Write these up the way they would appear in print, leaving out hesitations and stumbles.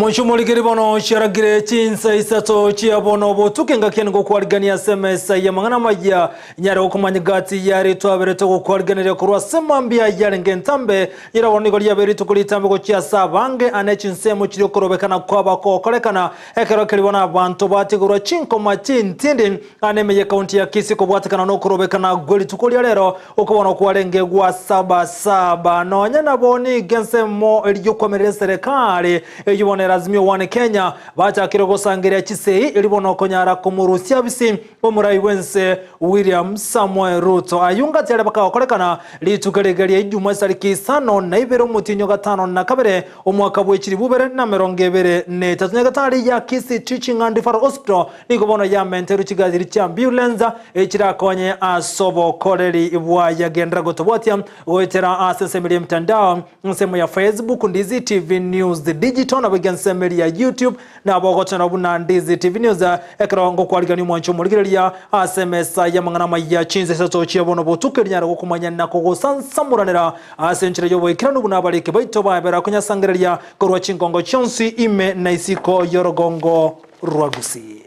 Mwancho morigeri bono chiaragire chinsa isato chia bono botuko engaki ene gokwarigania ase emesa y'amang'ana amaya nyare gokomanya gati yare twaberete gokwariganeria korwa ase mambia yarenge entambe nyira bono nigo riabeire rituko ritambe gochia ase abange ane chinsemo chiria okorobekana kwaba kogokorekana ekero keria bono abanto batigorwa chinkoma chintindi ane ime y'ekaunti ya Kisii kobwatekana nokorobekana gwe rituko ria rero Okobona kwarenge gwa saba saba. Nonya nabo nigo ensemo eria y'okwamerera eserekari eyio bono ere Azimio One Kenya bachakire gosangereria chisegi erio bono konyara komorusia bisi omorai bw'ense William Samoei Ruto. Ayio ngati aria bakagokorekana rituko riga ria Ijumaa esariki isano na ibere omotienyi o gatano na kabere omwaka bwe chilifu ibere na emerongo ebere na etato. Nyagetari ya Kisii Teaching and Referral Hospital Nigo bono yamenterwe chigari chi'ambulense echirakonye ase obokoreri bwaye. Genderera gotobwatia goetera ase ensemo eria y'emitandao, ensemo ya Facebook, Ndizi TV News Digital, naboigo ensemo eria ya YouTube, nabo ogochora buna Ndizi TV News. Ekero ngokwarigania omwancho omorigereria ase emesa y'amang'ana amaya chinsa isato chia bono botuko erinyare gokomanya na kogosansamoranera ase enchera y'oboikeranu buna abariki baito baebera konyasangereria korwa chingongo chionsi ime na isiko y'orogongo rwa Gusii.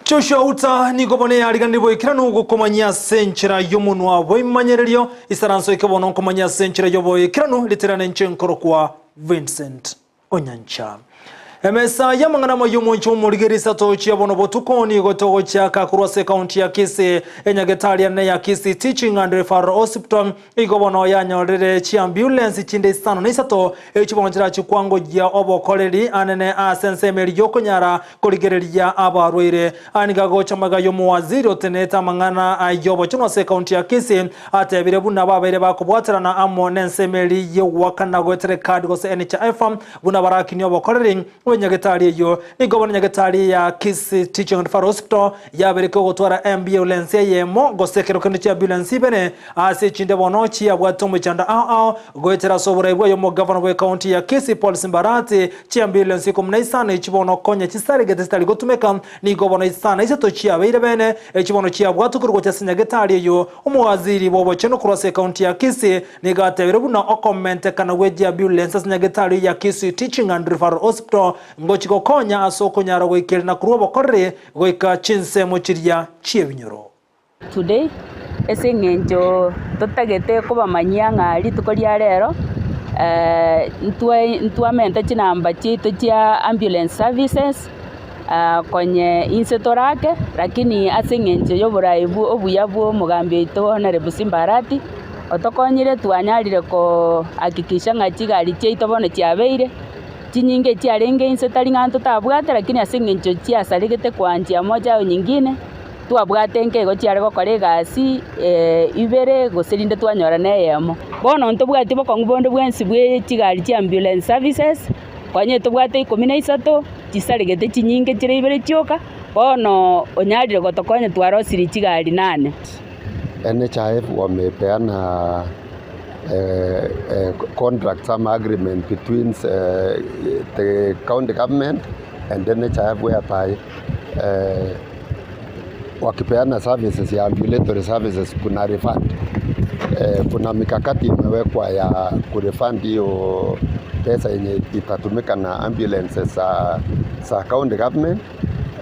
Joshua Uta nigo bono eyariganire boikeranu gokomanyia ase enchera y'omonwa bw'ebimanyererio, isaranso eke bono nkomanyia ase enchera y'oboikeranu riterane inche nkorokwa Vincent Onyancha. Emesa y'amang'ana amaya omonche omorigeri isato chia bono botuko nigo togochiaka korwa ase ekaunti ya Kisii, enyagetari ene ya Kisii Teaching and Referral Hospital igo bono yanyorire chiambulance chinde isano na isato echio bono chirachie kwangoyia obokoreri anene ase ensemo eria yokonyara korigereria abarwaire. Aya nigo agocha magega y'omowaziri otenenete amang'ana y'obochenu ase ekaunti ya Kisii atebire buna babeire bakobwaterana amo nensemo eria y'ogoakana goetera ekadi gose NHIF buna barakinie obokoreri bw'enyagetari eyio. Nigo bono enyagetari ya Kisii Teaching and Referral Hospital yabereke ogotwara embulensi eyemo gose ekero kende chiambulensi ibere ase echinde bono chiabwate omochando ao ao goetera ase oborai bwaye omogavana bw'ekaunti ya Kisii Paul Simbarati Chiambulensi ikomi na isano echi bono konya chisaregete chitari gotumeka, nigo bono isano isato chiabeire bene, echi bono chiabwatwa korwa gochia ase nyagetari eyio. Omowaziri bw'obochenu korwa ase ekaunti ya Kisii nigo atebire buna okomentekana gwe chiambulensi ase nyagetari eyio ya Kisii Teaching and Referral Hospital ngochi gokonya ase okonyara goikerana korwa obokoreri goika chinsemo chiria chi'ebinyoro. Today, ase eng'encho totagete kobamanyia ng'a rituko ria rero ntwe ntwamente chinamba chiaito chia ambulance services konye inse torake lakini ase eng'encho ya oborai bwa obuya bwa omogambi oito Honourable Simba Arati, otokonyire twanyarire kohakikisha ng'a chigari chiaito bono chiabeire, chinyinge chiarenge inse tari ng'a ntotabwate lakini ase eng'encho chiasaregete kwa njia moja au nyingine. Twabwate nkeigo chiare gokora egasi ibere gose rinde twanyora na eyemo. Bono ntobwati bokong'u bonde bwensi bwe chigari chia ambulance services, konya tobwate ikomi na isato, chisaregete chinyinge chire ibere chioka, bono onyarire gotokonya twarosirie chigari nane. NHIF wamepeana contracts ama agreement between the county government and NHIF whereby wakipeana services ya ambulatory services kuna refund. Kuna mikakati imewekwa ya kurefund hiyo pesa yenye itatumika na ambulances za county government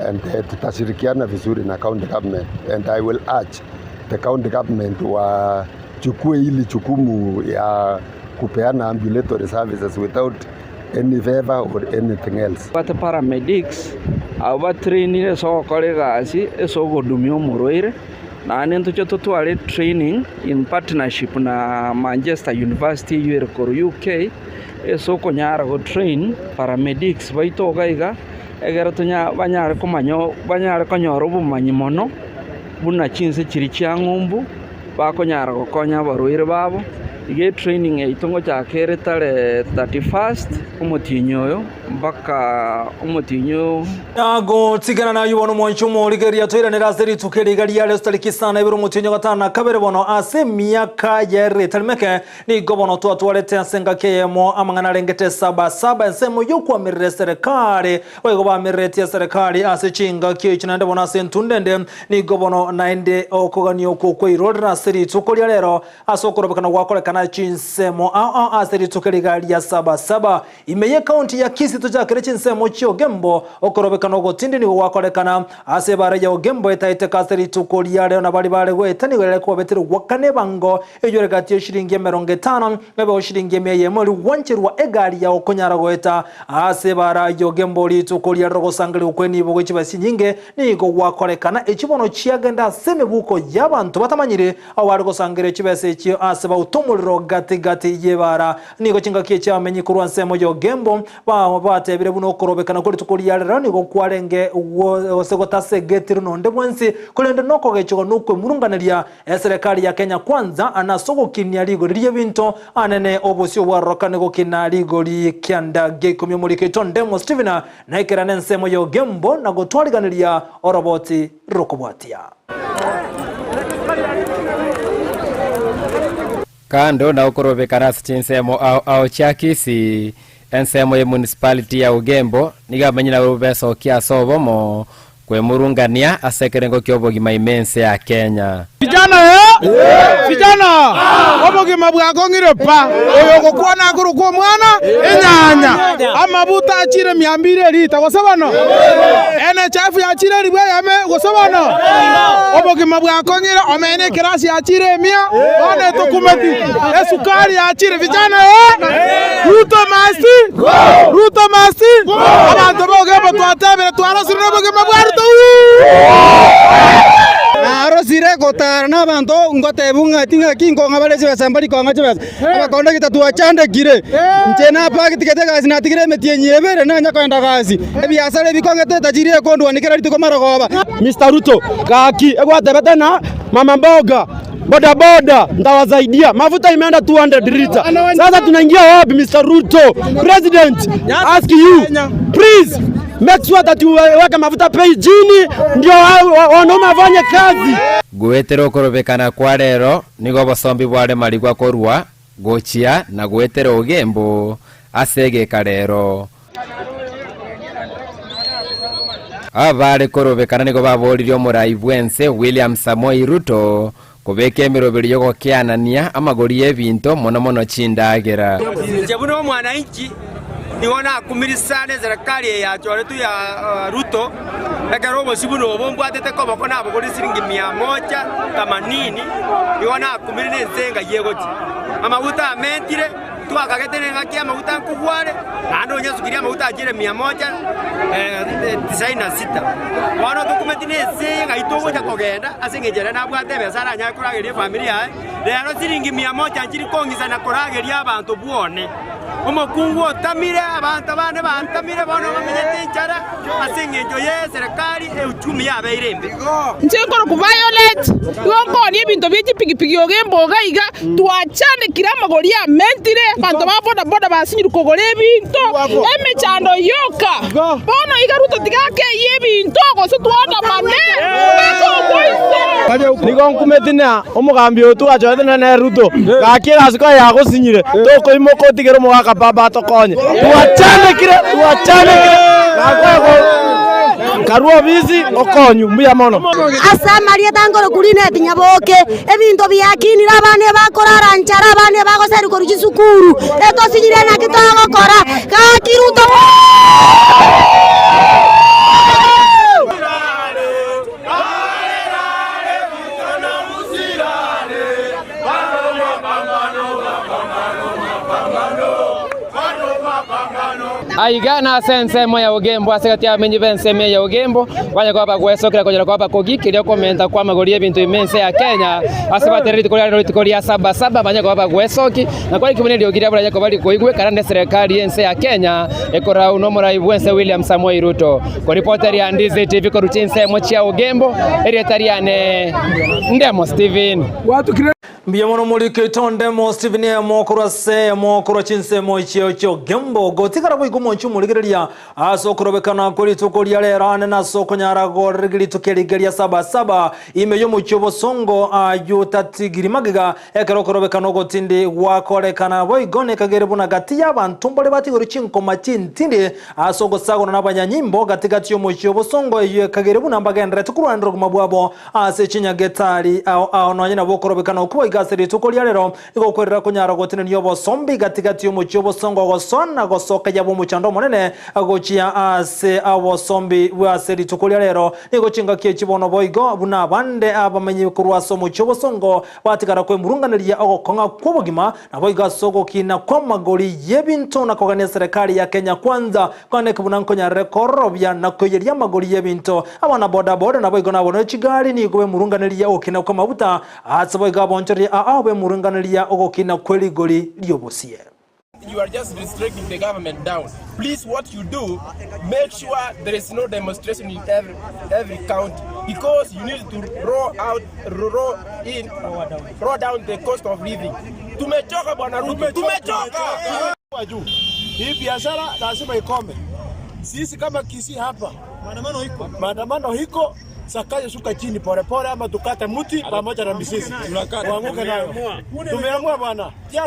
and tutashirikiana vizuri na county government and I will urge the county government wachukue hili jukumu ya kupeana ambulatory services without any favor or anything else. Tobwate paramedics abwo batrainire ase ogokora egasi ase ogodumia omorwaire, naende ntoche totware training in partnership na Manchester University eywo ere korwa UK, ase okonyara gotrain paramedics baito iga iga, egere tonya banyare komanya banyare konyora obomanyi mono, buna chinse chiria chia ng'umbu, bakonyara gokonya abarwaire babo. Iga etraining yaito ngochaka ere tarehe 31st omotienyi oyo mpaka omotienyi oyo. Nagotigana nayio bono mwanche omorigereria toiranere ase rituko eri iga riare tariki isano na ibere omotienyi o gatano na kabere bono ase emiaka y'ere etari meke nigo bono twatwarete ase engaki eyemo amang'ana arengete saba saba ensemo y'okwamerera eserekari boigo bamereretie eserekari ase chingaki echi naende bono ase entunda ende nigo bono naende okogania okwo kwairorire ase rituko ria rero Ase okorobekana gwakorekana chinsemo ao ao ase rituko riga ria saba saba. Ime y'ekaunti ya Kisii tochakere chinsemo chi'Ogembo, okorobekana ogotindi nigo gwakorekana ase ebara ya Ogembo etaeteka ase rituko ria rero na baria bare goeta nigo yare kobabetera goakana ebango eyio ere gati y'eshiringi emerongo etano ebe eshiringi emia eyemo erio gwancherwa egari yao konyara goeta ase ebara y'Ogembo rituko ria rero gosangerigwa kw'enibo gwe chibesa chinyinge nigo gwakorekana echi bono chiagenda ase emebuko y'abanto batamanyiri Agwo are gosangereria chibesa echio aase bauta omorero gati-gati y'ebaara. Nigo chingaki echi abamenyi korwa ensemo y'Ogembo batebire buna okorobekana kwe rituko ria rero nigo kwarenge gose gotasegetirwe nonde bwensi, korende nokogechigwa nokwemurunganeria eserekari ya Kenya Kwanza nase ogokinia rigori ri'ebinto anene obosio bwarorokane gokina rigori kianda gia ikomi omoriko oito Ndemo Stephen naikerane ensemo y'Ogembo na gotwariganeria oroboti rokobwatia. Kando na okorobekana ase chinsemo ao ao chia Kisii, ensemo ye municipality ya Ugembo nigo abamenyi nabo besokia ase obomo kwemurungania ase ekerengo ki'obogima ime ense ya Kenya. Vijana eh! Vijana! Obogima bwakong'ire pa! Oyo ogokwana akorokwa omwana enyanya. Amabuta achire miambire erita, gose bono? NHIF yachire elifu eyemo, gose bono? Obogima bwakong'ire, omene ekerasi yachire emia, bono etokumeti. Esukari yachire, vijana eh! Ruto must go! Ruto must go! Abanto bogembo twatebire twarosire nobogima bwa Ruto uuh! Narosire gotara nabanto ngotebiwa ng'a ting'aki nkong'a bare chibesa mbari kong'a chibesa, abakondakita twachandekire, inche napagetigete egasi natigire emetienyi ebere nanye kogenda gasi, ebiasara ebi kong'ete etachiri ekondwania kera rituko marogoba. Mister Ruto, gaki egwatebete ng'a mama mboga, boda boda ntawasaidia, mafuta imeenda 200 litre, sasa tunaingia wapi Mister Ruto? President ask you please Make sure that you weka mafuta bei chini ndio wanaume wafanye kazi. Goetera okorobekana kwa rero nigo obosombi bware marigwa korwa gochia na goetera ogembo ase egeka rero. Abare korobekana nigo baboririe omorai bw'ense William Samoei Ruto kobeka emeroberi y'ogokeanania amagori y'ebinto mono mono chindagera. Inche buna omwananchi nigo nakumirie sana eserekari eye yachoretwe ya Ruto, ekero obosio buna obo mbwatete koboko nabogorie siringi mia moja themanini, nigo nakumirie na ense engai egochia. Amaguta amentire, twakagete nengaki amaguta nkogwa are, naende onyasukirie amaguta achire mia moja tisaini na sita. Bono tokumeti na ense eye ng'ai togocha kogenda ase eng'encho ere nabwate ebesa aranyare korageria efamiri yaye. Rero siringi mia moja nchiri kong'isa na korageria abanto bwone. Omokungu otamire, abanto bande bantamire bono bamenyete enchara ase engencho y'eserekari euchumi yabeire embe. Inche nkorokwa Violet, igo nkoonia ebinto bie chipigipigi oga emboga iga, twachandekire amagori amentire, abanto ba bodaboda basinyirwe kogora ebinto, emechando yoka. Bono iga Ruto tiga akeyie ebinto gose twandamane mpaka omoiso. Nigo nkumeti na omogambi oyo twachorete nere Ruto, gaki egasi koye yagosinyire, tokoimoka otigere omogaka baba atokonye. Twachandekire, twachandekire, nakoe karue obisi okonywe, mbuya mono. Ase amarieta nkorokwa Linet Nyaboke, ebinto biakinire abana ebakorara nchara, abana ebagoserigwa korwa chisukuru, etosinyire naki togokora, gaki Ruto Aiga nase ensemo ya Ogembo ase gati y'abamenyi b'ensemo eye ya Ogembo banye koba bagwesokera konyara koba bakogikiria okomenta kw'amagori y'ebinto ime ense ya Kenya ase baterire rituko ria rero rituko ria saba saba banye koba bagwesoki na kwarikigwa buna eriogi riabo rianye koba rikoigwekana neserekari y'ense ya Kenya ekorau nomorai bw'ense William Samoei Ruto. Koripoteria Ndizi TV korwa chinsemo chia Ogembo, erieta riane Ndemo Stephen. Mbuya mono morike itondemo Stephen emo korwa se emo korwa chinsemo echio chio gembo gotigara boigo omonchi omorigereria ase okorobekana kwe rituko ria rero ane nase okonyara gorerigi rituko erige ria sabasaba ime y'omochie obosongo ayio tatigiri magega ekero okorobekana ogotindi gwakorekana boigo nekagere buna gati y'abanto mbare batigori chinkoma chintindi ase ogosagona n'abanyanyimbo gati gati y'omochie obosongo eyio ekagere buna mbagenderete korwanera obogima bwabo Ase chinyagetari ao ao nonye nabo okorobekana okwo iga ase rituko ria rero, nigo okwerera konyara gotenenia obosombi gati-gati y'omochie obosongo gosoa na gosoka yaba omochando omonene gochia ase obosombi bwa ase rituko ria rero. Nigo chingaki echi bono boigo buna abande abamenyi korwa ase omochie obosongo batigara kwemurunganeria ogokong'a kw'obogima, naboigo ase ogokina kw'amagori y'ebinto na kogania eserekari ya Kenya Kwanza Kwaneke buna nkonyarere kororobia na koiyeria amagori y'ebinto. Abana boda-boda naboigo nabonore chigari nigo bemurunganeria ogokina kw'amaguta, ase boigo abonchoreria ao bemurunganeria ogokina kwe rigori ri'obosie. You are just restricting the government down. Please what you do, make sure there is no demonstration in every, every county because you need to roll out, roll in, roll down the cost of living. Tumechoka bwana Ruto, tumechoka. Hii biashara lazima ikome. Sisi kama Kisii hapa maandamano iko, maandamano iko. Sakaja shuka chini polepole, ama tukate mti pamoja na mizizi tuanguke nayo. Tumeamua bwana, tia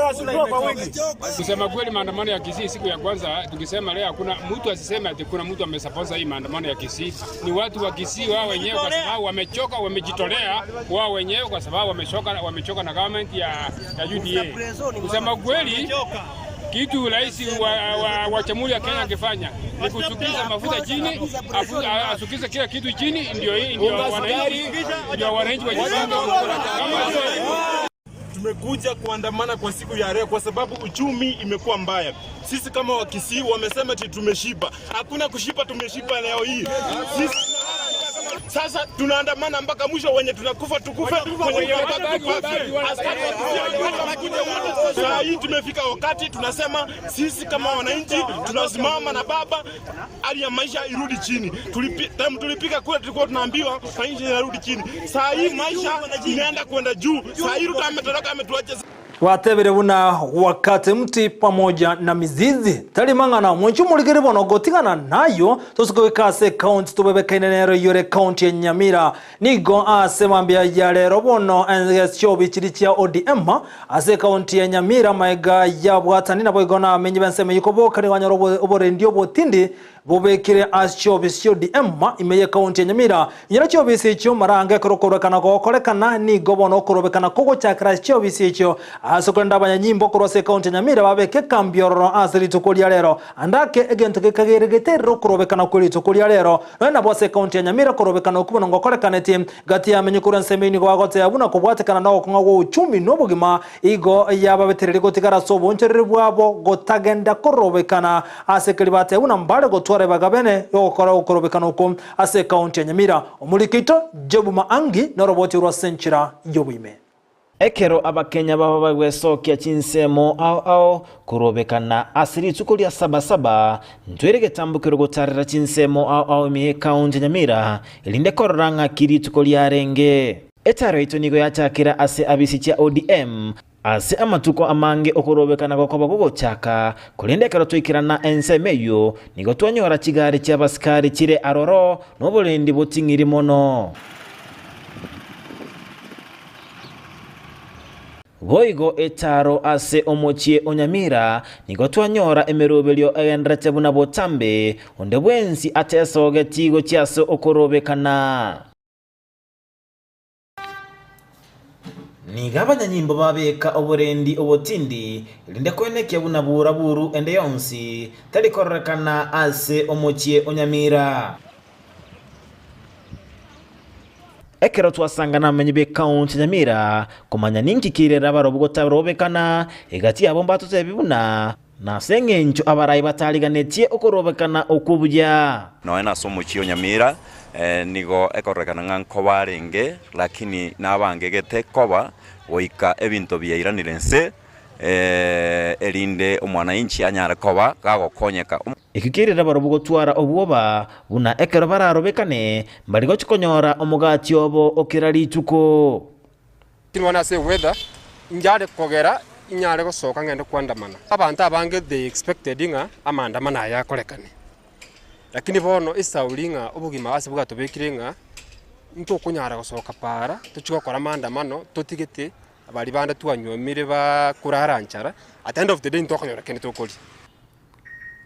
kwa wingi. Kusema kweli, maandamano ya Kisii siku ya kwanza tukisema leo, hakuna mtu asiseme ati kuna mtu amesaposa hii maandamano ya Kisii. Ni watu wa Kisii wao wenyewe, kwa sababu wamechoka, wamejitolea wao wenyewe, kwa sababu wamechoka, wamechoka na government ya, ya UDA. Kusema kweli kitu rais wa, wa, wa Jamhuri ya Kenya angefanya ni kushukiza mafuta chini, asukize kila kitu chini, ndio ndio wananchi ndio wananchi wajipange kama Tumekuja kuandamana kwa siku ya leo kwa sababu uchumi imekuwa mbaya. Sisi kama Wakisii wamesema ati tumeshiba. Hakuna kushiba, tumeshiba leo hii. Sisi sasa tunaandamana mpaka mwisho, wenye tunakufa tukufe, wenye tunabaki tubakie. Askari wa Kisii wanakuja wote. Saa hii tumefika wakati tunasema sisi kama wananchi tunasimama na baba, hali ya maisha irudi chini. Tulipi, time tulipiga kura tulikuwa tunaambiwa maisha inarudi chini. Saa hii maisha inaenda kwenda juu. Saa hii Ruto ametoroka ametuacha Gwatebire buna wakati mti pamoja na mizizi tari mang'ana mwanchi omorigeri bono gotigana nayo tosike goika ase ekaunti tobebekaine nero eyore ekaunti ya Nyamira nigo ase mambia ya rero bono chiobi chiri chia ODM ase ekaunti ya Nyamira maega yabwatani naboigo nabamenyi b'ensemo eyio koboka nigo banyora oborendi obotindi Bobekire ase chiofisi chi'ODM ime y'ekaunti ya Nyamira. Inyora chiofisi echio marange ekero okorobekana gogokorekana, nigo bono okorobekana kogochakera ase chiofisi echio ase okorenda abanyanyimbo korwa ase ekaunti ya Nyamira babeke ekambi ororo ase rituko ria rero. Ande ake egento gekagere geterere okorobekana kwe rituko ria rero. Nonya nabo ase ekaunti ya Nyamira okorobekana okwo bono ngokorekaneti gati y'amenyo korwa ensemo eyio nigo bagoteba buna kobwatekana nogokong'a gwa uchumi na obogima Igo yababetereria gotigara ase oboonchoreria bwabo gotagenda korobekana ase keria bateba buna mbare gotwara ebaga bene yogokora okorobekana oko ase ekaunti ya Nyamira. Omoriki oito Job Maangi noroboti orwo ase enchera y'oboime. Ekero Abakenya baba bagwesokia chinsemo ao ao korobekana ase rituko ria Sabasaba, ntwere egetambokero gotarera chinsemo ao ao ime y'ekaunti ya Nyamira, erinde korora ng'aki rituko riarenge. Etaaro yaito nigo yachakera ase abisi chia ODM ase amatuko amange okorobekana gokoba gogochaka, korende ekero twaikerana ensemo eyio nigo twanyora chigari chi'abasikari chire aroro noborendi boting'iri mono. Boigo etaaro ase omochie o Nyamira nigo twanyora emeroberio egenderete buna botambe, onde bwensi atesogeti gochia ase okorobekana. Nigo abanyanyimbo babeka oborendi obotindi, erinde koenekia buna bura-buru ende yonsi tari kororekana ase omochie o Nyamira. Ekero twasanga nabamenyi b'ekaunti ya Nyamira komanya ninki kirere abarobwo gotarobekana, egati yabo mbatotebie buna nase eng'encho abarai batariganetie okorobekana okwo buya. Nonya nase omochie o Nyamira nigo ekororekana ng'a nkoba arenge, lakini nabangegete koba goika ebinto biairanire inse, erinde omwananchi anyare koba gagokonyeka. Ekio kerire barobwo gotwara obwoba, buna ekero bararobekane, mbari gochia konyora omogati obo o kera rituko. Lakini bono ase eweather, Inche kogera inyare gosoka ng'ende koandamana. Abanto abange they expected ng'a amaandamano aya akorekane, lakini bono esauri ng'a obogima ase bwatobekire ng'a ntokonyara gosoka paara tochie gokora maandamano totigete baria bande twanyuomire baa korara nchara, at the end of the day ntokonyora kende tokoria.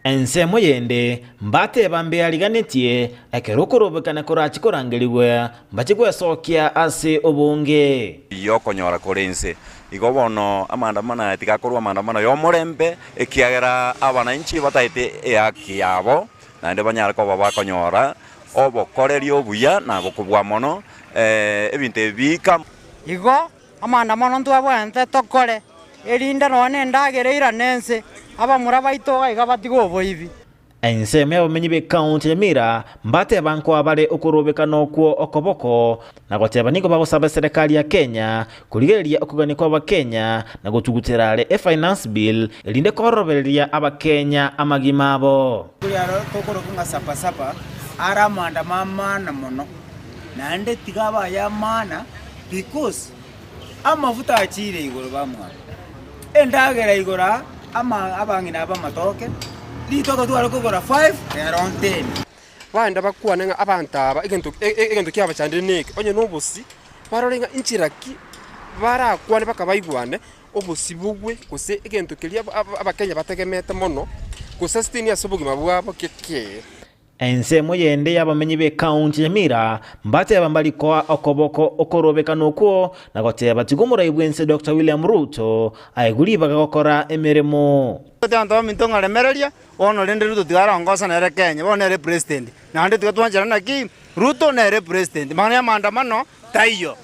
Ensemo yende mbateba mbeariganetie, ekero okorobekana korache korangerigwe, mbache gwesokia ase obonge. Y'okonyora kore inse. Igo bono amaandamano aya tigakorwa amaandamano y'omorembe, ekiagera abananchi bataete ehaki yabo, naende banyare koba bakonyora obokoreri obuya na gokobua mono ebinto ebi biika. Igo amaandamano ntwabwenerete tokore, erinde nonya nendagera eirane ense, abamura baito iga iga batige oboibi. Ensemo y'abamenyi b'ekaunti ya Nyamira mbateba nkoa bare okorobekana okwo okoboko na goteba nigo bagosaba eserekari ya Kenya korigereria okogania kw'Abakenya na gotugutera are efinance bill erinde korobereria Abakenya amagima abo. Riaro tokorokwa ng'a Sapa-sapa are amaandamo amana mono, naende tiga abe aya amana because amafuta achiire igoro bamwabo, endagera igoro aa, ama abang'ina aba amatoke, ritoke tware kogora five rero ten. Baenda bakwane ng'a abanto aba egento egento kiabachandire neke, onye na obosi, barore ng'a inchera ki barakwane mpaka baigwane, obosi bogwe gose egento keria abakenya bategemete mono, gosustain ase obogima bwabo gekee. Ensemo yende y'abamenyi b'ekaunti ya Nyamira mbateba mbari koa okoboko okorobekana okwo na goteba tiga omorai bw'ense Doctor William Ruto aegwe ribaga gokora emeremo. Abanto baminto ng'aremereria, bono rende Ruto tiga arongosa nere Kenya, bono nere president. Naende tiga twancherane naki Ruto nere president. Mang'ana ya maandamano taiyo.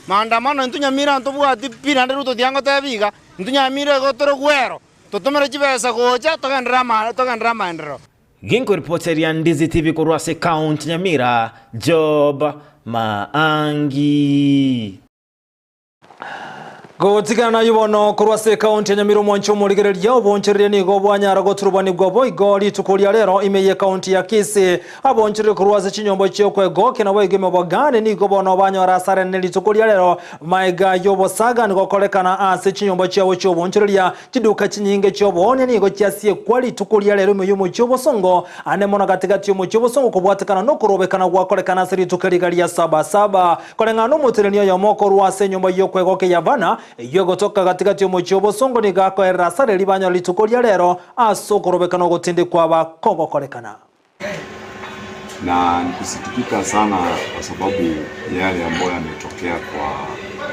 Maandamano intwe Nyamira ntobwati pi naende Ruto tiga ngotebi iga, intwe Nyamira igo tore gwero, totomere chibesa gocha togenderere ama togenderere amaenderero. Ginkoripoteria Ndizi TV korwa ase County Nyamira, Job Maangi. Gotigana naye bono korwa ase ekaunti ya Nyamira omwanchi omorigereria obonchereria nigo bwanyara goturubanigwa boigo rituko ria rero ime y'ekaunti ya Kisii. Abonchereria korwa ase chinyomba chi'okwegokia na boigo emebogani nigo bono banyora asare ne rituko ria rero maega y'obosagani gokorekana ase chinyomba chiabo chi'obonchereria Chiduka chinyinge chi'oboonia nigo chiasiekwa rituko ria rero ime y'omochie obosongo, ande mono gati-gati y'omochie obosongo kobwatekana nokorobekana gwakorekana ase rituko riga ria Saba-saba. Koreng'ana nomoteneni oyomo okorwa ase enyomba y'okwegokia ya Vana, eyio egotoka gati-gati y'omochie obosongo nigo akoerera asare ribanyora rituko ria rero ase okorobekana ogotindekwa aba kogokorekana. Na nikusikitika sana kwa sababu yale ambayo yametokea kwa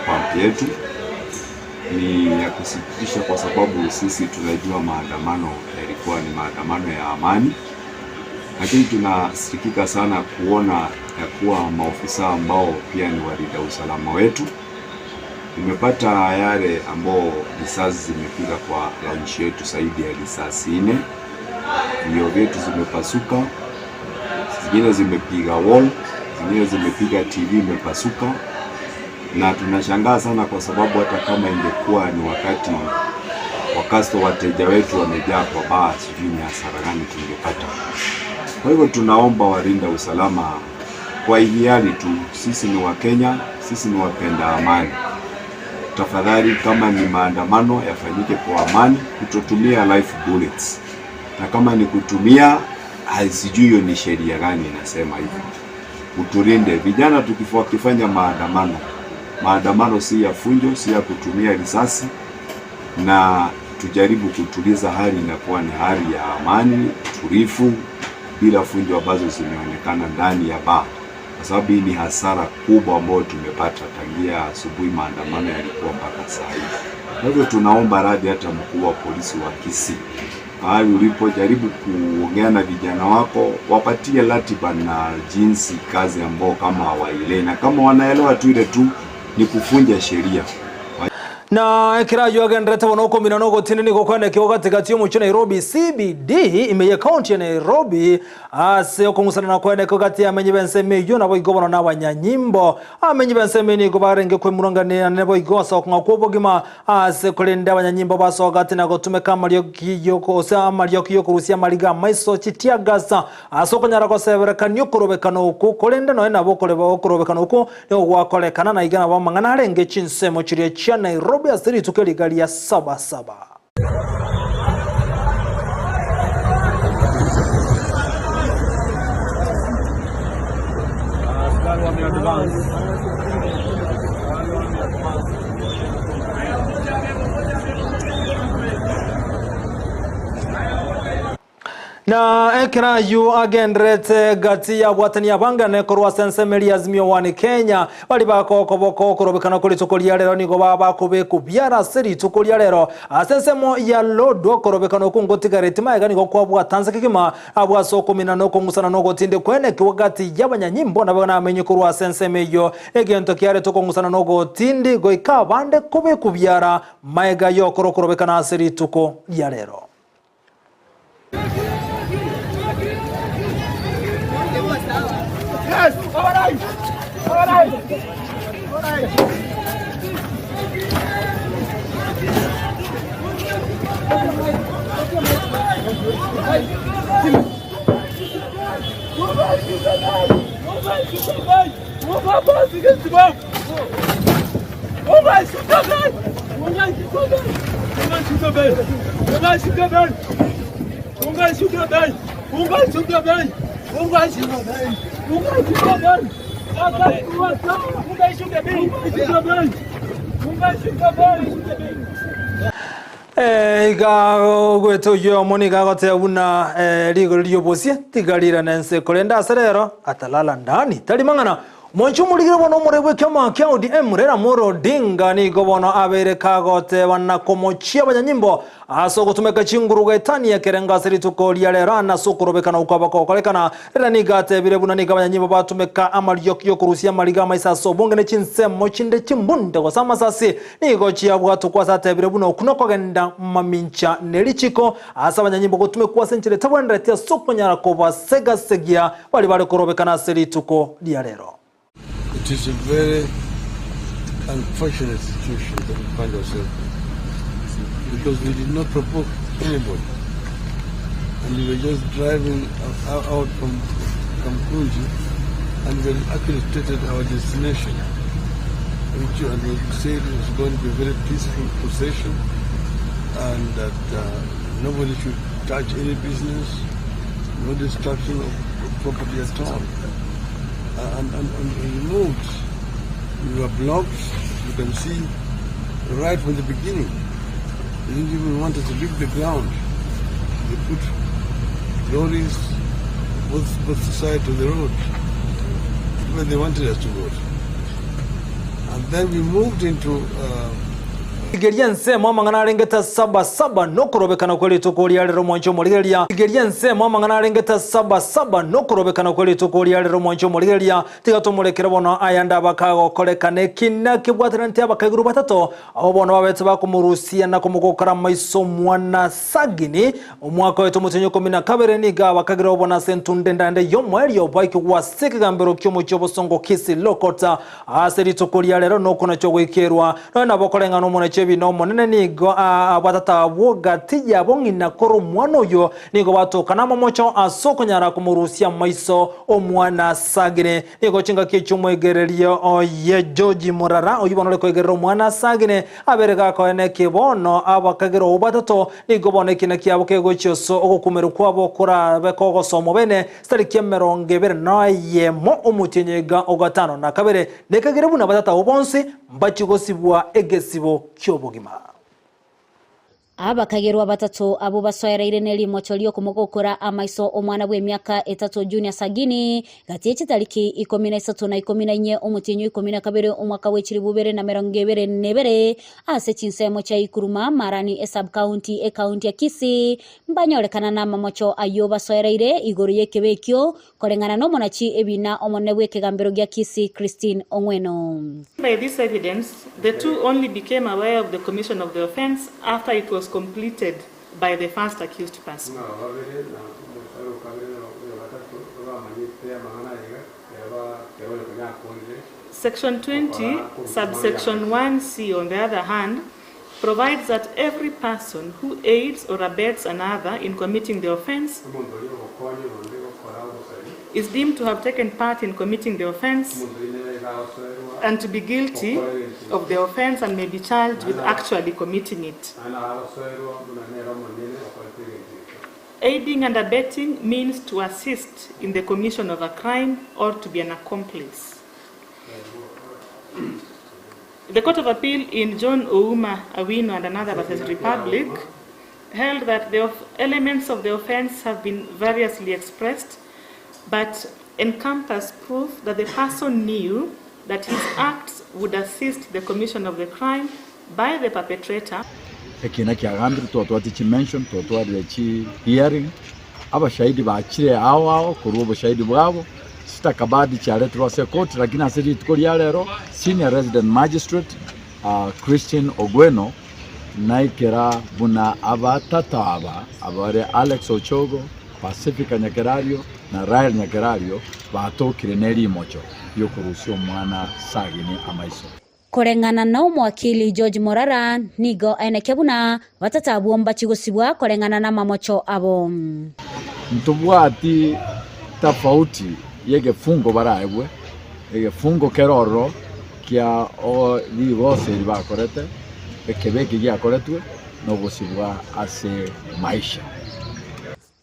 pampu yetu ni ya kusikitisha, kwa sababu sisi tunajua maandamano yalikuwa ni maandamano ya amani, lakini tunasikitika sana kuona ya kuwa maofisa ambao pia ni walinda usalama wetu tumepata yale ambao risasi zimepiga kwa launch yetu zaidi ya risasi nne vioo vyetu zimepasuka, zingine zimepiga wall, zingine zimepiga TV imepasuka, na tunashangaa sana kwa sababu hata kama ingekuwa ni wakati wakasto wateja wetu wamejaa kwa baa, sijui ni hasara gani tungepata. Kwa hivyo tunaomba walinda usalama kwa hiari tu, sisi ni Wakenya, sisi ni wapenda amani. Tafadhali, kama ni maandamano yafanyike kwa amani, kutotumia live bullets, na kama ni kutumia, sijui hiyo ni sheria gani inasema hivyo. Utulinde vijana tukifanya maandamano. Maandamano si ya funjo, si ya kutumia risasi, na tujaribu kutuliza hali, inakuwa ni hali ya amani tulifu, bila funjo ambazo zimeonekana ndani ya baa, kwa sababu hii ni hasara kubwa ambayo tumepata tangia asubuhi maandamano yalikuwa mpaka saa hii. Kwa hivyo tunaomba radhi hata mkuu wa polisi wa Kisii, pahali ulipojaribu kuongea na vijana wako, wapatie ratiba na jinsi kazi ambao kama hawaelewi, na kama wanaelewa tu ile tu ni kufunja sheria. Na ekero ayio agenderete bono okomina na ogotindi nigo kwanekigwa gati-gati y'omochie Nairobi CBD ime y'ecounty ya Nairobi ase okong'usana na kwanekigwa gati y'amenyi b'ensemo eyio naboigo bono n'abanyanyimbo. Amenyi b'ensemo eyio nigo barenge kwemurungania naboigo ase okong'a kw'obogima ase korende abanyanyimbo basoa gati na gotumeka amariogi gose amarioki y'okorusia amariga amaiso chitiagasa ase okonyara goseberekania okorobekana okwo korende nonya nabo okorobekana okwo Nigo gwakorekana na iga nabo amang'ana arenge chinsemo chiria chia Nairobi. Nairobi ase rituko eriga ria Sabasaba. Na ekero ayio agendererete gati y'abwatani abangane korwa ase ensemo eria Azimio One Kenya, baria bakokoboko okorobekana kwa rituko ria rero nigo baba bakobekwa biara ase rituko ria rero. Ase ensemo ya Lodwar okorobekana okwo ngotigareti magega nigo kwabwata nse kegima abwo ase okomina na okong'usana na ogotindekwa kwenekigwa gati y'abanyanyimbo nabo namenye korwa ase ensemo eyio egento kiarete okong'usana na ogotindi goika abande kobekwa biara magega y'okora okorobekana ase rituko ria rero. Iga ogwete oyio omo nigo agoteba buna rigori ri'obosie tiga rirane ense, korende ase rero atalala ndani. Tari mang'ana. Omonche omorigire bono omoreu bw'ekiama kia ODM Raila Amolo Odinga nigo bono abeire kagoteba na komochia abanyanyimbo ase ogotumeka chinguru goetania ekerengo ase rituko ria rero ane ase okorobekana okwo abakokorekana. Raila nigo atebire buna nigo abanyanyimbo batumeka amarioki yokorusia amariga amaiso ase obonge ne chinsemo chinde chimbunde gose amasasi nigo chiabwatokwa ase atebire buna okwo nokogenda mamincha ne richiko ase abanyanyimbo gotumekwa ase enchera etabwenereti ase okonyara kobasegasegia Baria bare korobekana ase rituko ria rero. It is a very unfortunate situation that we find ourselves in because we did not provoke anybody and we were just driving out from Kamkunji and we actually stated our destination which and we said it was going to be a very peaceful procession and that uh, nobody should touch any business no destruction of property at all. And, and, and we moved. We were blocked, you can see, right from the beginning. They didn't even want us to leave the ground. They put lorries both, both sides of the road where they wanted us to go. And then we moved into uh, Rigeria ensemo amang'ana arengete saba saba nokorobekana kwe rituko ria rero mwanche omorigereria. Rigeria ensemo amang'ana arengete saba saba nokorobekana kwe rituko ria rero mwanche omorigereria. Tiga tomorekere bono ayande abakagokorekana ekina kebwatananete abakaiguru batato abo bono babete bakomorusia na komogokora amaiso omwana Sagini omwaka oito omotienyi okomi na kabere nigo abakagera obono ase entunde endande y'omoerio baikigwa ase ekegambero ki'omochie obosongo Kisii Law Court ase rituko ria rero nokonacha ogoikerwa Nonya nabo koreng'ana omonachi ebina omonene nigo abatata abwo gati yabo ng'ina kore omwana oyio nigo batoka namamocho ase okonyara komorusia amaiso omwana asagire. Nigo chingaki echio omoegereria oye George Morara oyio bono ore koegerera omwana asagire abere gakoenekia bono abakagera obwo batato nigo bono ekina kiabo kegochia ase ogokumerwa kwabo korabe kogosomwa bene chitariki emerongo ebere na eyemo omotienyi iga ogatano na kabere nekagere buna batata abwo bonsi Mbachie gosibwa egesibo ki'obogima. Abakagerwa batato abwo basoereire nerimocho ri'okomogokora amaiso omwana bw'emiaka etato Junior Sagini, gati ye chitariki ikomi na isato na ikomi na inye omotienyi o ikomi na kabere omwaka bwe chilifu ibere na emerongo ebere na ebere, ase chinsemo chia Ikuruma, Marani esub-county, ecounty ya Kisii, mbanyorekana namamocho ayio basoereire igoro y'ekebe ekio Koreng'ana nomonachi ebina omonene bw'ekegambero gia Kisii Christine Ong'weno. By this evidence, the two only became aware of the commission of the offence after it was completed by the first accused person. Ng'a babere na omosare o kabere na oyo gatato bamanyete amang'ana aiga, ekero bare konya akoorire Section 20, gokora korwa subsection 1c, on the other hand, provides that every person who aids or abets another in committing the offence Omonto oria ogokonya oyonde gokora obosari, is deemed to have taken part in committing the offence omonto oria nere iga agosoerwa and to be guilty of the offense and may be charged with actually committing it. Aiding and abetting means to assist in the commission of a crime or to be an accomplice. The Court of Appeal in John Ouma Awino and another versus Republic held that the elements of the offense have been variously expressed, but encompass proof that the person knew that his acts would assist the commission of the crime by the perpetrator. Ekina kiagambire twatwate chimention, twatwarire chi hearing, abashahidi bachire ao ao korwa oboshahidi bwabo, stakabadhi chiaretirwe ase ekoti lakini ase rituko ria rero senior resident magistrate Christine Ogweno naikera buna abatato aba abare Alex Ochogo, Pacifica Nyakerario na Rael Nyakerario batokire ne rimocho riokorusia omwana Sagini amaiso. Koreng'ana na omowakili George Morara nigo aenekia buna batata abwo mbachigosibwa koreng'ana namamocho abo. Ntobwati tafauti y'egefungo baraegwe, egefungo kere ororo kia rigoso eri bakorete, ekebe eke giakoretwe, na obosibwa ase maisha.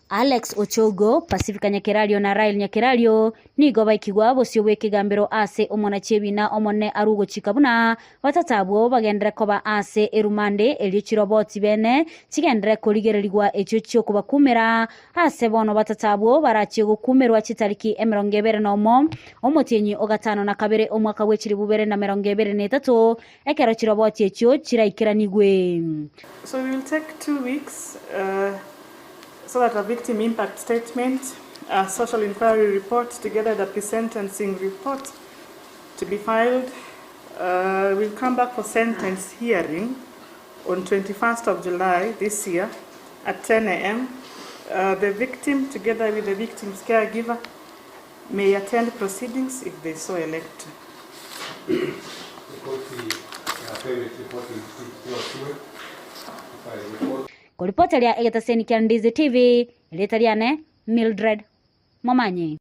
Alex Ochogo, Pacifica Nyakerario na Rael Nyakerario nigo baikigwa bosio bw'ekegambero ase omonachebina omone arugochika buna batata abwo bagendere koba ase erumande erio chiroboti bene chigendere korigererigwa echio chiokobakumera ase bono batata abwo barachie gokumerwa chitariki emirongo ebere na omo omotienyi ogatano na kabere omwaka bw'echiribu bibere na mirongo ebere na etato ekero chiroboti echio chiraikeranigwe. So we will take 2 weeks so that a victim impact statement, a social inquiry report, together with a pre-sentencing report to be filed. We'll come back for sentence hearing on 21st of July this year at 10 a.m. The victim, together with the victim's caregiver, may attend proceedings if they so elect. Koripoteria egetaseni kia Ndizi TV, rita riane Mildred Momanyi.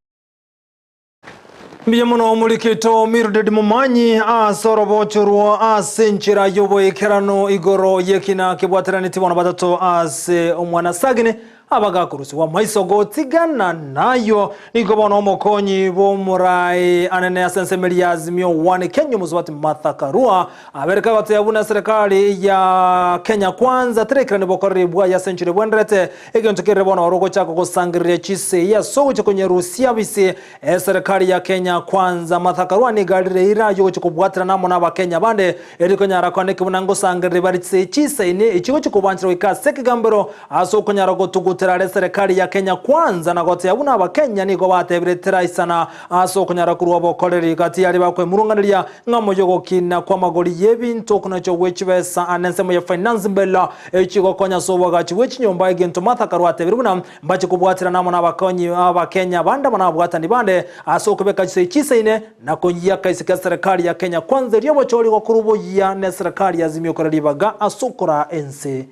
Mbiya muno omurikito Mildred Momanyi asorobochorwo ase enchera y'oboekerano igoro y'ekina kebwateraneti bono batato ase omwana Sagini abagakurusiwa maiso gotigana nayo nigo bono omokonyi b'omorai anene ase ensemeri ya Azimio One Kenya omosubati Martha Karua abereka goteya buna serikali ya Kenya Kwanza terekerani bokoreri bwa ase enchera bwenderete egento kerere bono orogochaka gosangereria chisei ase ogocha konyerusia bise eserikali ya Kenya Kwanza. Martha Karua nigarire ira yogocha kobwatera namo na abakenya bande erikonyara kwaneke buna ngosangereri bari chisei chisaine echigochi kobanchera goika ase ekegambero ase okonyara gotugutera serikali ya Kenya Kwanza na gotea buna abakenya nigo batebire teraisana ase okonyara korwa bokoreri gati yari bakwemurunganiria ng'amo yogokina kwa magori y'ebinto okunacho gwechibesa anensemo ya finance mbela echigokonya ase obwagachi bwechinyomba egento Martha Karua atebire buna mbache kobwatera namo na abakonyi abakenya bande abana abwatani bande ase okobeka chisei chisaine na konyiaka isika serikali ya Kenya Kwanza erio obochori gokorwa oboyia na serikali ya Azimio kora ribaga ase okora ense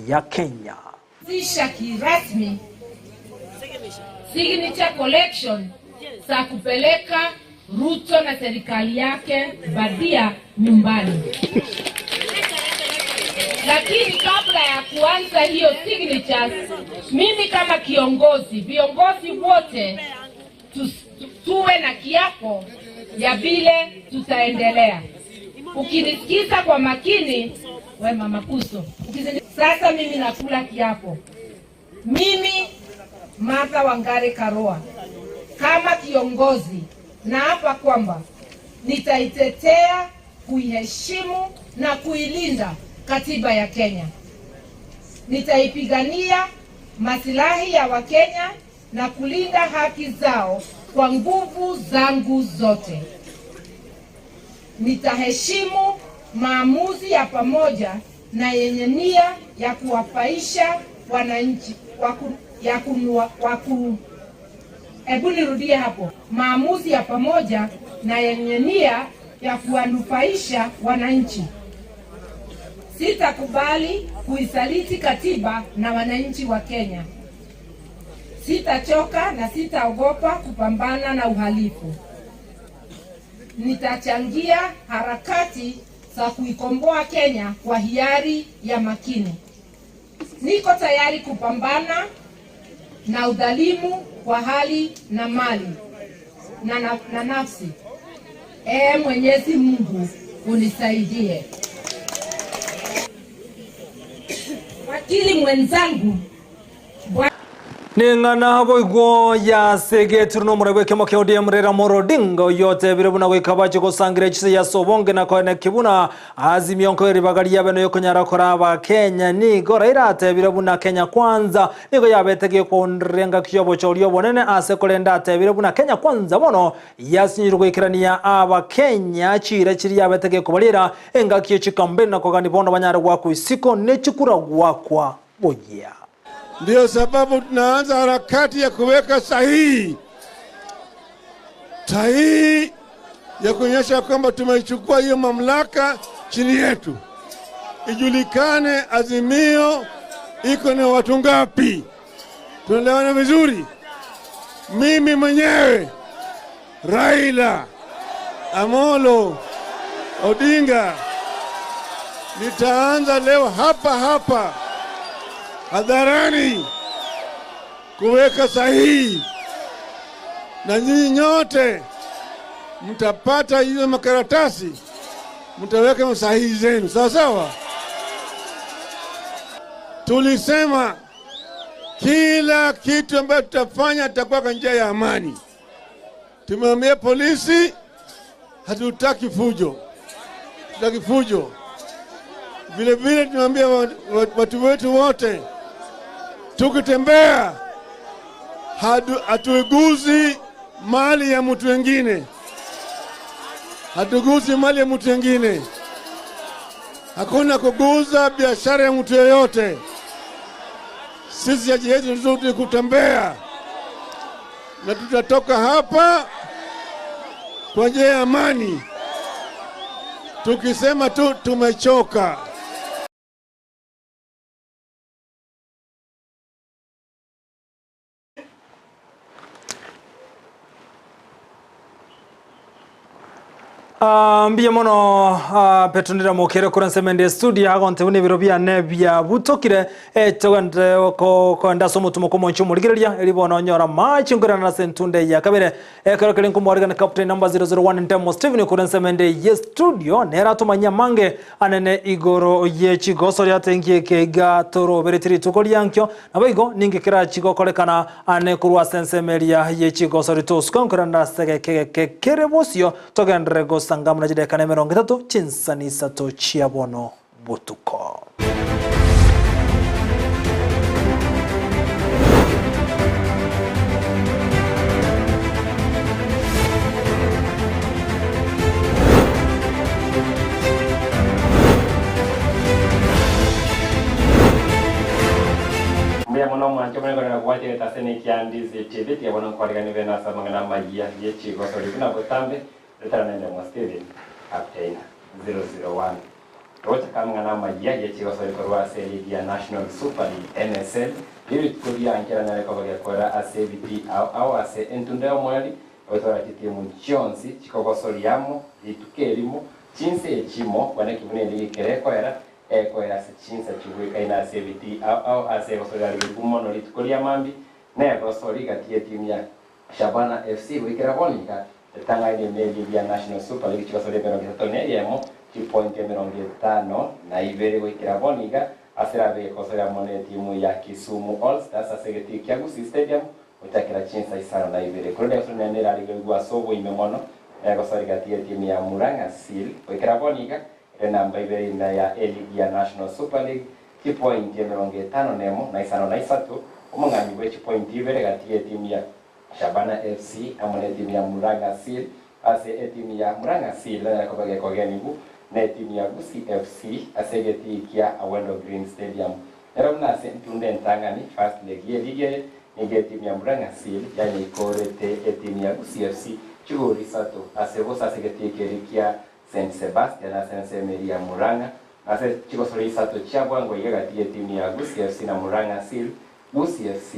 ya Kenya. Zisha kirasmi signature collection za kupeleka Ruto na serikali yake badia nyumbani. Lakini kabla ya kuanza hiyo signatures, mimi kama kiongozi, viongozi wote tuwe na kiapo ya vile tutaendelea. Ukinisikiza kwa makini, we mama Kuso, sasa mimi nakula kiapo. Mimi Martha Wangari Karua kama kiongozi naapa kwamba nitaitetea, kuiheshimu na kuilinda katiba ya Kenya. Nitaipigania masilahi ya Wakenya na kulinda haki zao kwa nguvu zangu zote. Nitaheshimu maamuzi ya pamoja na yenye nia ya kuwafaisha wananchi, waku, ya kunua, waku, hebu nirudie hapo. Maamuzi ya pamoja na yenye nia ya kuwanufaisha wananchi. Sitakubali kuisaliti katiba na wananchi wa Kenya. Sitachoka na sitaogopa kupambana na uhalifu. Nitachangia harakati za kuikomboa Kenya kwa hiari ya makini. Niko tayari kupambana na udhalimu kwa hali na mali na, na, na nafsi. Ee Mwenyezi Mungu unisaidie. Wakili mwenzangu Bwana Ning'ana boigo yasegetire nomoraibu ekemo kia ODM Raila Amolo Odinga oyotebire buna goika bache gosangira echise ya sobonge na koene kibuna azimio nko eribaga riabe noyokonyara kora abakenya nigo Raila atebire buna Kenya Kwanza nigo yabetegie kworenga kiobochori obonene ase korenda atebire buna Kenya Kwanza bono yasinyirwe goikerania abakenya chira chiri yabetegie kobarira engaki echikampeni na kogani bono banyare gwakwa isiko nechikura gwakwa boyia. Ndiyo sababu tunaanza harakati ya kuweka sahihi sahihi ya kuonyesha kwamba tumeichukua hiyo mamlaka chini yetu, ijulikane Azimio iko na watu ngapi. Tunaelewana vizuri? Mimi mwenyewe Raila Amolo Odinga nitaanza leo hapa hapa hadharani kuweka sahihi, na nyinyi nyote mtapata hizo makaratasi, mtaweka sahihi zenu, sawa sawa. Tulisema kila kitu ambayo tutafanya tutakuwa kwa njia ya amani. Tumeambia polisi hatutaki fujo, hatutaki fujo. Vile vile tumeambia watu wetu wote tukitembea hatuiguzi mali ya mtu wengine, hatuguzi mali ya mtu wengine. Hakuna kuguza biashara ya mtu yeyote. Sisi haji yetu ni kutembea, na tutatoka hapa kwa njia ya amani, tukisema tu tumechoka. Mbuya mono uh, petronira mokere kura nsemende studio agonte buna ebiro biane bia butokire etogendere koenda ase omotumo komonche omorigereria eri bono onyora machi nkorana ase entunde ya kabere ekero kere nkomwarigana captain number 001 Ndemo Steven kura nsemende ye studio nera atomanyia mange anene igoro ye chigoso riatengie keiga toroberete rituko riankio nabo igo ninge kera chigokorekana ane korwa ase ensemeria ye chigoso ritosuka nkorana ase gekegeke kere bosio togendere gosangamuna chidekana emerongo etato chinsani isato chia bono botuko. Mbuya mono mwanche mwenegorera gwachete ase nekia Ndizi TV tiga bono nkwarigani bene ase amang'ana amayia ye chigosori buna botambe retara nende mwa Steven Captain 001 rocha amang'ana amayia ye chigosori korwa ase ligi ya National Super League NSL rituko riankera nare koba gekora ase ebiti ao ao ase entunda ya omweri otora chitimu chionsi chikogosoriamo rituko erimo chinse echimo bwana kibune ligi kere ekoera ekoera ase chinsa chibwekaine ase ebiti ao ao ase egosoria rigumono rituko ria mambi negosori gati ya timu ya Shabana FC gwikira bonika etang'aine ne ligi ya National Super League chigosoria emerongo etato na eyemo chipoint emerongo etano na ibere gwikira boniga ase erabe egosoria mono etimu ya Kisumu All Stars ase egetii kia Gusii Stadium gochakera chinsa isano na ibere korende egosoria nene erarigwa ase oboime mono egosori gati ya etimu ya Murang'a Seal gwikira boniga ere namba ibere ime ya eligi ya National Super League chipoint emerongo etano nemo na isano na isato omong'anyi bwa echipoint ibere gati ya etimu ya Shabana FC amo na etimu ya Murang'a Seal ase etimu ya Murang'a Seal erakoba gekogenigu na etimu ya Gusii FC ase egetii kia Awendo Green Stadium ero buna ase ntunda entang'ani first leg ya eligi eye nigo etimu ya Murang'a Seal yanyikorete etimu ya Gusii FC chigori isato ase bosa ase egetii keri kia St Sebastian ase ensemo eria ya Murang'a ase chigosori isato chia bwango iga gati ya etimu ya Gusii FC na Murang'a Seal Gusii FC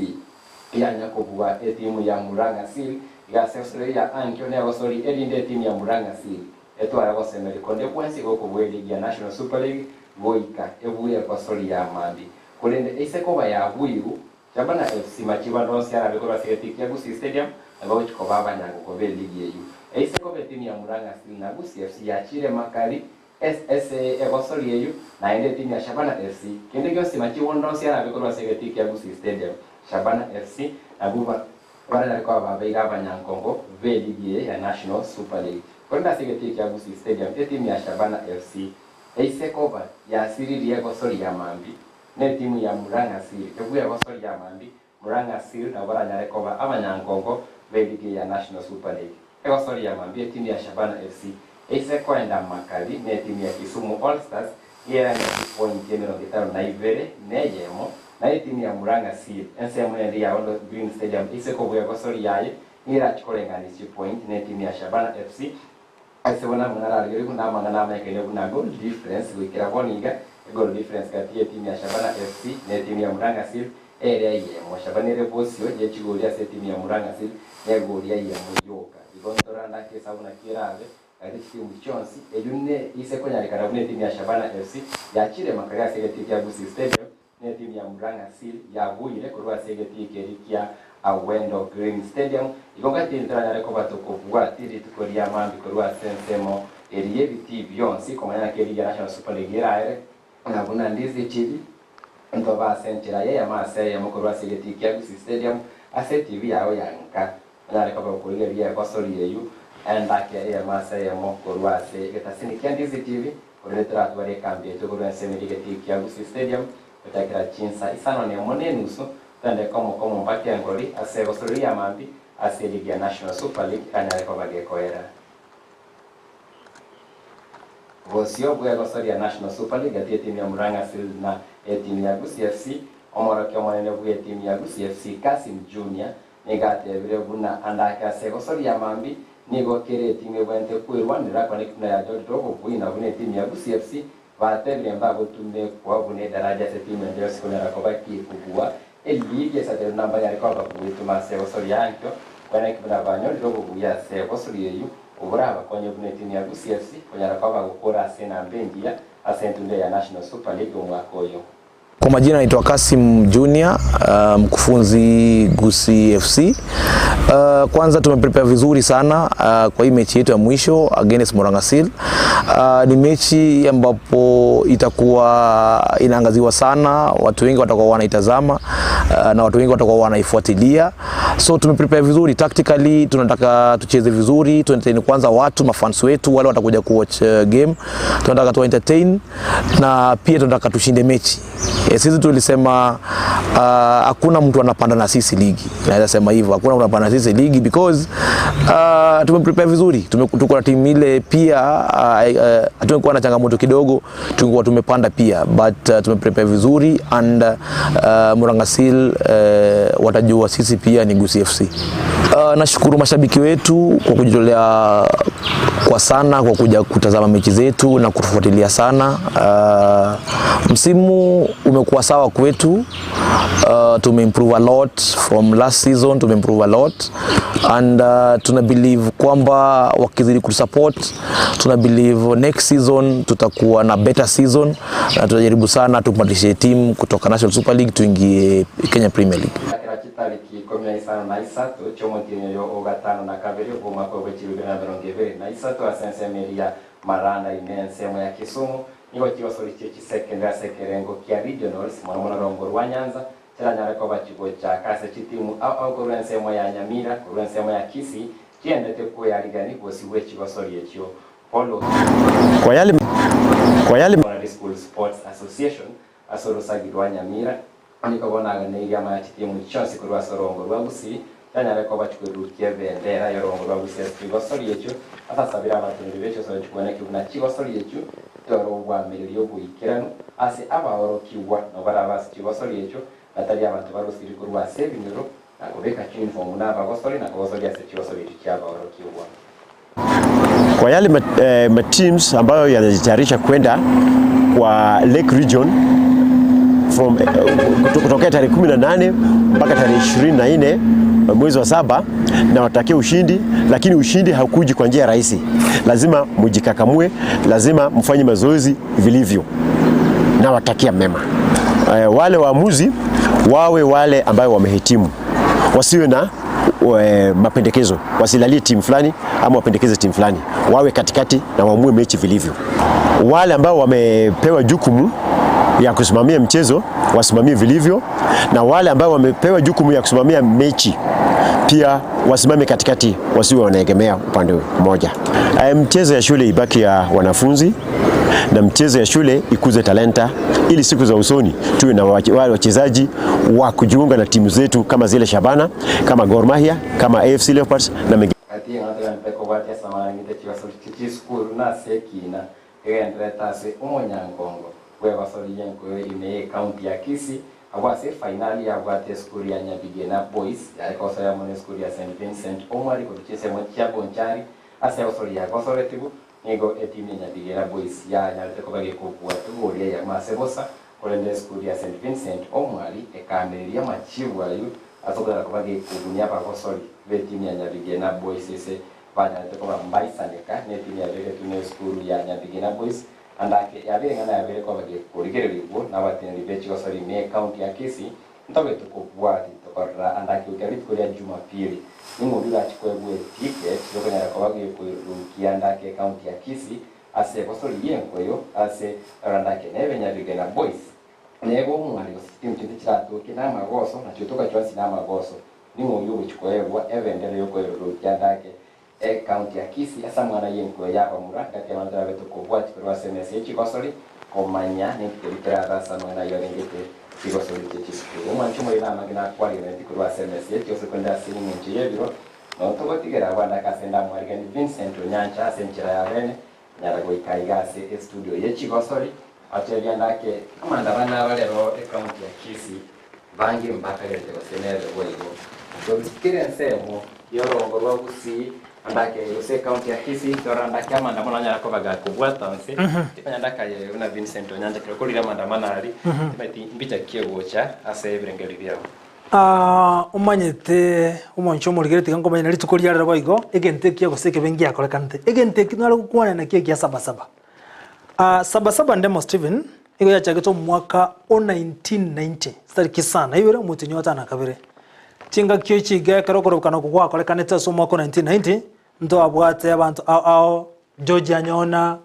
yanya kobua etimu ya Murang'a Seal Iga ase egosori ya ankio negosori erinde etimu ya Murang'a Seal etware gosemeria konde gwensi gokobua eligi ya National Super League goika ebue egosori ya mambi. Korende eise koba yabuiru, Shabana FC machibo ande onsi arabe korwa ase egetii kia Gusii Stadium nabo bagochia koba abanyangogo b'eligi eyio. Eise koba etimu ya Murang'a Seal na Gusii FC yachiire makari ase egosori eyio naende etimu ya Shabana FC kende gionsi machibo ande onsi arabe korwa ase egetii kia Gusii Stadium Shabana FC nabwo baranyare koba babeire abanyankongo b'eligi eye ya National Super League. Korende ase egetii kia Gusii Stadium etimu ya Shabana FC eise koba yasiririe egosori ya mambi Netimu ya Murang'a Seal ebue gosoria amambi, Murang'a Seal nabo baranyare koba abanyangongo b'eligi ya National Super League. Egosoria amambi etimu ya Shabana FC eise koenda makari netimu ya Kisumu All Stars ngerane chipointi emerongo etano na ibere na eyemo, na etimu ya Murang'a Seal ensemo ende ya Ondo Green Stadium eise kobua egosoria yaye nerachi koreng'ania chipointi netimu ya Shabana FC. Ase bono amang'ana ararigererie buna amang'ana amaikaine buna goal difference goikera bono iga, egoal difference gati y'etimu ya Shabana FC na etimu ya Murang'a Seal ere eyemo. Shabana ere bosio ye chigori ase etimu ya Murang'a Seal negori eyemo yoka. Igo ntorandake esabu naki erabe gati chitimu chionsi. Eyio ne ise konyarekana buna etimu ya Shabana FC yachire makare ase egetii kia Gusii Stadium Netimu ya Murang'a Seal yabuire korwa ase egetii keria kia Awendo Green Stadium. Igo gati ntoranyare koba tokobwatia rituko ria mambia korwa ase ensemo eria y'ebitii bionsi komanya naki eligi ya National Super League eraere na buna Ndizi TV ntoba ase enchera y'eyemo ase eyemo korwa ase egetii kia Gusii Stadium ase etibi yao ya nka. Onyare koba okorigereria egosori eyio endake eyemo ase eyemo korwa ase egetasini kia Ndizi TV Korende toratware ekambi yaito korwa ensemo eria egetii kia Gusii Stadium gochakera chinsa isano nemo na enusu, togende komo komo mpaka engori ase egosoreria ya mambia ase eligi ya National Super League eranyare koba gekoera. Bosio bw'egosoria National Super League gati y'etimu ya Murang'a Seal na etimu ya Gusii FC, omorokia omonene bw'etimu ya Gusii FC Kassim Junior Nigo atebire buna andake ase egosoria ya mambia, nigo kera etimu ebwenerete kwerwanera kwane buna yachorire obobui na buna etimu ya Gusii FC batebire mbagotumekwa buna edaraja ase etimu ende yonsi konyara koba ki kobua eligi esatero na mbanyare koba babuetuma ase egosoria ankio kwane buna banyorire obobui ase egosoria eyio oborabakonye buna etimu ya Gusii FC konyara koba bagokora ase enamba engiya ase entundo ya National Super League omwaka oyo. Kwa majina naitwa Kasim Junior, mkufunzi Gusii FC. Kwanza tumeprepare vizuri sana kwa hii mechi yetu ya mwisho against Murang'a Seal. Ni mechi ambapo itakuwa inaangaziwa sana, watu wengi watakuwa wanaitazama na watu wengi watakuwa wanaifuatilia. So tumeprepare vizuri tactically, tunataka tucheze vizuri, tu entertain kwanza watu mafans wetu wale watakuja kuwatch game, tunataka tu entertain na pia tunataka tushinde mechi. Sisi tulisema hakuna mtu anapanda na sisi ligi, naweza sema hivyo, hakuna mtu anapanda na sisi ligi because tumeprepare vizuri, tuko na timu ile pia tumekuwa na changamoto kidogo, tungekuwa tumepanda pia but tumeprepare vizuri and Murang'a Seal watajua sisi pia ni Gusii FC. Nashukuru mashabiki wetu kwa kujitolea kwa sana kwa kuja kutazama mechi zetu na kutufuatilia sana. Msimu umekuwa sawa kwetu. Tumeimprove a lot from last season, tumeimprove a lot and tuna believe kwamba wakizidi kutusupport, tuna believe next season tutakuwa na better season na tutajaribu sana tupandishe team kutoka National Super League tuingie Kenya Premier League. Kera chitariki ikomi na isano na isato chi'omotienyi oyo o gatano na kabere bw'omwaka bwe chilifu ibere na emerongo ebere na isato ase ensemo eria Maranda ime ensemo ya Kisumu nigo chigosori chie chisekendary ase ekerengo kia regionals mono mono rongo rwa Nyanza chiranyare koba chigochaka ase chitimu ao ao korwa ensemo ya Nyamira korwa ensemo ya Kisii chiendete kweyarigani bosio bwe chigosori echio Paul Kwa yale kwa yale Primary School Sports Association ase orosagi rwa Nyamira nigo bono aganeirie amaya chitimu chionsi korwa ase orongo rwa Gusii chianyare koba chikwerukia ebendera y'orongo rwa Gusii ase chigosori echio ase asabire abateneneri b'echisoro chikwaneki buna chigosori echio tore obwamereri oboikeranu ase abaorokigwa nabo barabe ase chigosori echio batari abanto barosirie korwa ase ebinyoro na kobeka chiuniform buna abagosori na kogosoria ase chigosori echio chi'abaorokigwa. Kwa yale ma teams ambayo yanajitayarisha kwenda kwa Lake Region from kutokea tarehe 18 mpaka tarehe 24. mwezi wa saba nawatakia ushindi, lakini ushindi haukuji kwa njia rahisi. Lazima mujikakamue, lazima mfanye mazoezi vilivyo. Nawatakia mema. Wale waamuzi wawe wale ambayo wamehitimu, wasiwe na mapendekezo, wasilalie timu fulani ama wapendekeze timu fulani, wawe katikati na waamue mechi vilivyo. Wale ambao wamepewa jukumu ya kusimamia mchezo wasimamie vilivyo, na wale ambao wamepewa jukumu ya kusimamia mechi pia wasimame katikati, wasiwe wanaegemea upande mmoja. Mchezo ya shule ibaki ya wanafunzi na mchezo ya shule ikuze talanta, ili siku za usoni tuwe na wale wachezaji wa kujiunga na timu zetu kama zile Shabana, kama Gor Mahia, kama AFC Leopards na mengine. Ati ng'atagante kobwatia samarang'ite chigosori chisukuru na ase ekina egenderete ase omonyangongo bwegosori yenkoyo ime ya ekaunti ya Kisii abwo ase efainali yabwate esukuru ya Nyabigena Boys yarekosoria amo na esukuru ya St Vincent Omwari korwa chinsemo chia Bonchari ase egosori yagosoretigwe nigo etimu ya Nyabigena Boys yanyarete koba gekobua egori eyemo ase bosa korende esukuru ya St Vincent Omwari ekaamereria amachibu aywo ase okonyara koba gekobunia abagosori ba etimu ya Nyabigena Boys ase banyarete koba mbaisaneka na etimu yabegetwe na esukuru ya Nyabigena Boys andake yabere ng'a nayabere koba gekorigererigwo na abateneri be chigosori ime ekaunti ya Kisii ntobete kobwati tokorora andake goika rituko ria Jumapili ning'o oria orachi koegwa eticket yokonyara koba gekorukia andake ekaunti ya Kisii ase egosori y'enkoyo ase orandake nebe Nyabigena Boys Nigo omwari gose chitimu chinde chiratoke namagoso, na chiotoka chionsi namagoso. Ning'o oyio ogochia koegwa ebendera y'okoerorokia andake ecounty ya Kisii ase amang'ana y'enkuyo y'abamura gati y'abanto ababete kobwatia korwa ase emesa ye chigosori komanya ninki keria kerabe ase amang'ana ayio arengete chigosori chie chisukuru. Omwancho omoriri namange nakwarigereretie korwa ase emesa ye chigosori korende ase eng'encho y'ebiro notogotigera abwo andake ase ndamwariganie Vincent Onyancha ase enchera ya bene Nyara goika iga ase estudio ye chigosori, otebia ndake amandamano aba rero ecounty ya Kisii bange mbakagerete gose nebe boigo. Tobisikire ensemo yorongo rwa Gusii andake gose ecounty ya Kisii torora ndake amandamano anyara koba gakobwata onsi timanya ndakaye buna Vincent Onyancha kero korire amandamano aria timanyeti mbicha ki egocha ase ebirengererio biabo. Aa, omanyete omonche omorigere tiga nkomanya na rituko riarero boigo, egento ekiya gose ekebe ngiakorekanete. Egento eki nare gokwana nakio ekia sabasaba. Aa, sabasaba ndemo Stephen, nigo yachagete omwaka o 1990, tariki isano na ibere omotienyi o gatano na kabere. Chingaki echi iga ekero okorobokana oko gwakorekanete ase omwaka o 1990, ntwabwate abanto ao ao, George Anyona,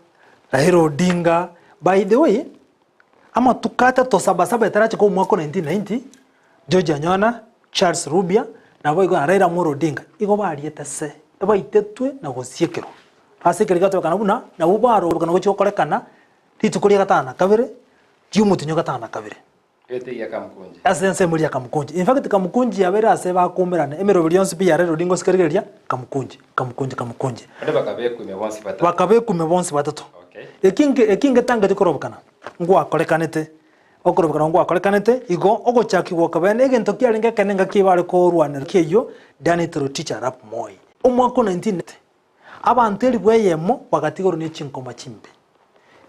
Raila Odinga, by the way, Amatuko atato Sabasaba etarache koba omwaka o 1990, George Anyona, Charles Rubia, naboigo na Raila Amolo Odinga igo bariete se, baitetwe na gosiekerwa. Ase ekero giatebekana buna nabwo barobekana gochia gokorekana rituko ria gatano na kabere ri'omotienyi o gatano na kabere. Ete ya Kamukunji. Ase ensemo eria ya Kamukunji. In fact Kamukunji yabeire ase bakomerana emeroberi yonsi pi ya Raila Odinga ase kerigereria Kamukunji, Kamukunji, Kamukunji. Onde bakabekwa bonsi batato. Bakabekwa bonsi batato. Eki nge eki ngetangeti korobekana ngwakorekanete, okorobekana ngwakorekanete, igo ogochakigwa okobene egento kiarenge ekenene engaki bare korwanera ki eyio Daniel Toroitich arap Moi. Omwaka o 1990, abanto elifu eyemo bagatigorwa ne chinkoma chimbe.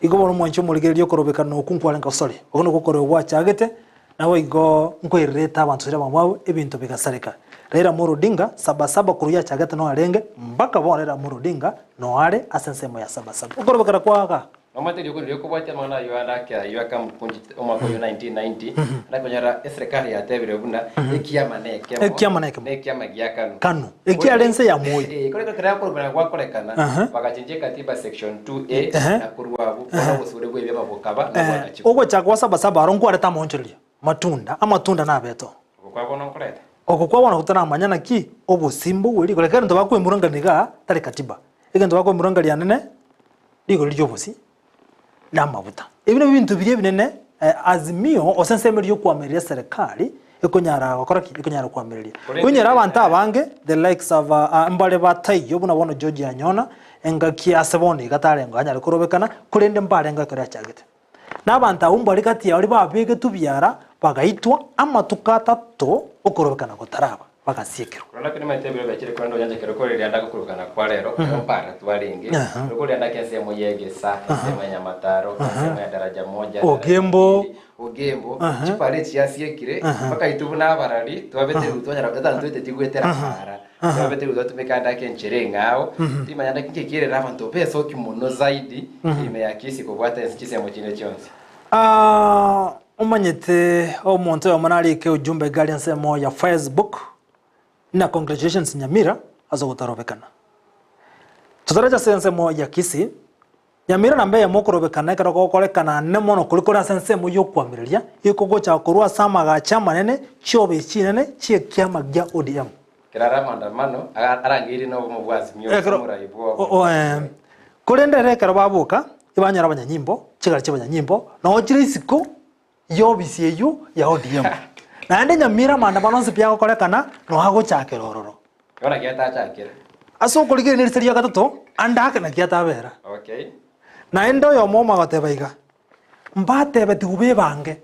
Igo bono omwanchi omorigereria okorobekana okwo nkwarenge gosore, okwo nokwo okorobekwa gwachagete, naboigo nkoirerete abanto sira bamwabo ebinto bigasareka. Raila Amolo Odinga, Sabasaba korwa yachagete no arenge, mpaka bono Raila Amolo Odinga no are ase ensemo ya Sabasaba. Okorobekana kwa iga. Nomanyete riogo riria okobwatia amang'ana ayio ande ake ayio akamukunji omwaka oyio 1990 nakonyora eserekari yatebire buna ekiama nekemo Ekiama nekemo. nekiama gia KANU Kanu. Ekiare ense ya Moi. Eh, kore ekero okorobekana gwakorekana bagachenchia ekatiba section 2A na korwa abwo bono obosibore bwa ebiama bokaba na bwagachigwa. Ogochaka gwa Sabasaba aro nkwarete amaonchoreria, matunda, amatunda nabeto. Oko kwa bono nkorete. Oko kwa bono totaramanya naki obosimbo bwe rigori ekero bakoemurungania igaa tari katiba, egento bakoemurungania nene rigori riobosi na amaguta. Ebi nabio ebinto biria ebinene Azimio gose ensemo eria yokoamereria eserekari ekonyara gokora ki? Ekonyara koamereria. Konyora abanto abange the likes of mbare bataiyo buna bono George Anyona engaki ase bono iga tarenge anyare korobekana korende mbarenge ekero yachagete. Na abanto abwo mbare gati yao baria babegetwe biara bagaitwa amatuko atato okorobekana gotaraba, bagasiekerwa. Korende ekero nimanyete ebiro biachire korende onyancha ekero kore rianda gokurukana kwa rero, ekero mpare twarenge, ekero kore rianda ake ensemo y'egesa, ensemo ya Nyamataro, ensemo ya Daraja Moja, Daraja Ogembo. Mbili, Ogembo, Aha. chipara echi chiasiekire, Aha. mpaka intwe buna abarari, twabete Aha. riu twanyara etantwete tigwetera Aha. para. Aha. Twabete riu twatumeka ande ake enchera eng'ao, Mhm. timanya naki ngekerera abanto besoki mono zaidi, Mhm. ime ya Kisii kobwata ense chisemo chinde chionsi. Ah, omanyete omonto oyomo narike ujumbe iga aria ensemo ya Facebook, na congratulations Nyamira ase ogotarobekana. Totaracha ase ensemo ya Kisii, Nyamira namba eyemo okorobekana ekero gokorekana ane mono koria kore ase ensemo y'okoamireria, ekogocha korwa ase amagacho amanene, chiobisi chinene chi'ekiama gia ODM. Ekero are amaandamano, arangeirie nobomo bwa Azimio gose Ekero omorai bwabo. o- o- eh, korende ere ekero baboka, ebanyora abanyanyimbo, chigari chi'abanyanyimbo, nao chire isiko y'obisi eyio ya ODM. Naende Nyamira amaandamano onsi pi agokorekana, nao agochakera ororo. Igo naki atachakera. Ase okorigereria nerisa ria gatato, ande ake naki atabera. Okay. Naende oyomo omo agoteba iga, Mbatebetigwe bebange,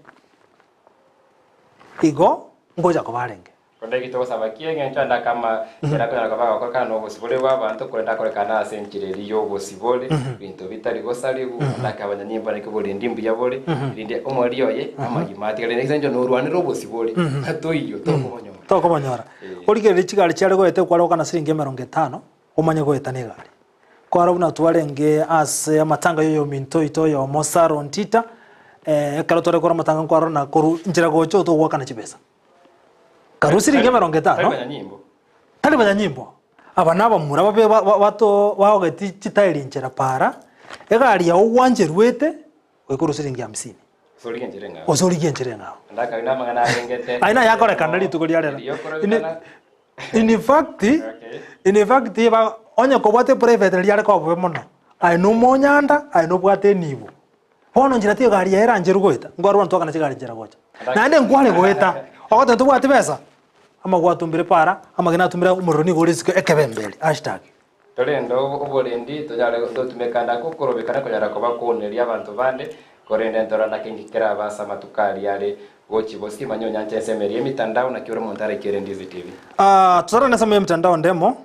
igo ngocha koba arenge. Korende eki togosaba ki engencho ande akama ere akonyara koba agokorekana nobosibore bw'abanto, korende akorekane ase enchera eria y'obosibore, binto bitari gosarigwa, ande akabanyanyimbo naki oborendi mbuya bore, erinde omoerio oye amagima atigare. Ase engencho norwanere obosibore, na toiyo tokobonyora. Tokobonyora. Origererie chigari chiare goeta ekware gokana siringi emerongo etano, omanye goeta na egari. Kwaro buna twarenge ase amatanga y'oyominto oito oyomo Sarah Ontita, ekero tware kora amatanga nkwarora na korwa nchera gocha otogoakana chibesa. Karue siringi emerongo Tari etano, banyanyimbo. tari banyanyimbo, aba nabamura babe ba- ba- bato baogeti chitairi nchera para, egari yao gwancherwete, goika orue siringi hamsini. Ase origie enchera eng'ao. Ase origie enchera eng'ao. Naende akabina amang'ana arengete. Aye nayakorekana rituko ria rero. Erio okorobekana. In fact, Okay. in fact, ba onye kobwate private riria are koba bobe mono, aye nomonyanda, aye nobwate enibo. Bono nchera tiga egari yaye erancherwe goeta, nkwarora ntwakana chigari nchera gocha. Naende nkware goeta, ogoteba tobwati besa, amagwa atumbire para, amagena atumbire omorero nigo ore isiko ekebemberi, hashtag. Torende oborendi, tonyare totumeka ande akokorobekana konyara koba kooneria abanto bande, korende ntorora naki inki kerabe ase amatuko aria are gochia bosio. Manya onyanche ensemo eria y'emitandao, naki ore omonto araikere Ndizi TV. Ah, torore ensemo y'emitandao ndemo,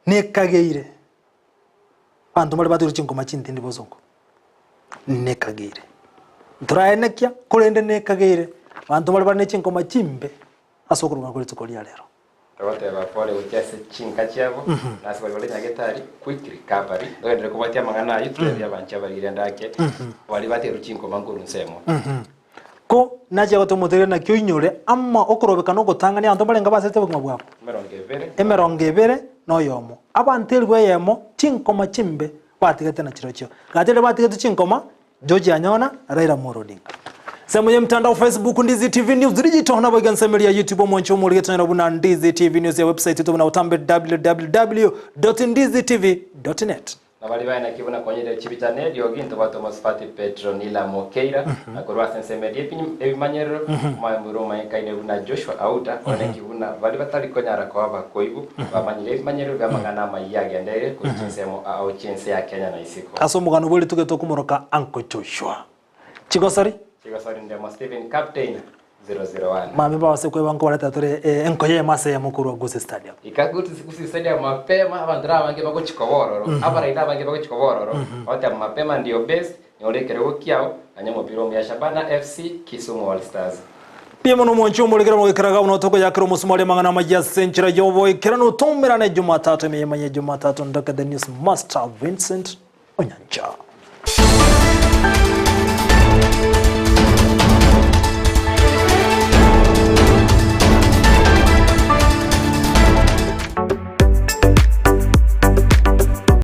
nekageire. Abanto mbare batoire chinkoma chintindi bosongo, nekageire. Ntoraenekia, korende nekageire, abanto mbare bare ne chinkoma chimbe ase okorwana kwe rituko ria rero. Togoteba pole gochia ase chinka chiabo, na ase baria bare nyagetari, quick recovery. Togenderere kobwatia amang'ana ayio, totebie abanchwa abarire ande ake, baria baterwe chinkoma nkorwa ensemo. Ko nachia gotomoteria naki oinyore ama okorobekana ogotang'ani abanto mbarenge basete obogima bwabo? Emerongo ebere. Emerongo ebere na oyomo. Abanto elifu eyemo chinkoma chimbe batigete na chirochio. Gati riria batigete chinkoma, George Anyona na Raila Amolo Odinga. Ensemo y'emitandao Facebook Ndizi TV News Digital naboigo ensemo eria ya YouTube omwancho omorige tonyora buna Ndizi TV News ya website yaito buna otambe www.ndizitv.net. Na baria baye naki buna konyire chibicha ne eriogi ntobwate omosubati Petronila Mokeira, na korwa ase ensemo eria ebimanyerero, omwamura omanyekanire buna Joshua Auta, ore naki buna baria batari konyara koba abakoibu, bamanyire ebimanyerero bi'amang'ana amayia agenderire korwa chinsemo ao chi'ense ya Kenya na isiko. Ase omogano bwe rituko tokomoroka Uncle Joshua. Chigosori. Chigosori Ndemo Stephen Captain 001. Mambia babase kweba nkobareta tore enkoyo eyemo ase eyemo korwa Gusii Stadium. Ika Gusii Stadium mapema abanto na abange bagochi koba ororo, abaraia na abange bagochi koba ororo, bagoteba mapema ndio best, nyora ekerogo kiao, ganya omopira omuya Shabana FC, Kisumu All Stars. Mbuya mono omwanchi omorekere mogekeraga buna otokoyakera omosumari amang'ana amaya ase enchera y'oboikeranu toumerane Jumatatu emeyemanye Jumatatu ndoke the news master Vincent Onyancha.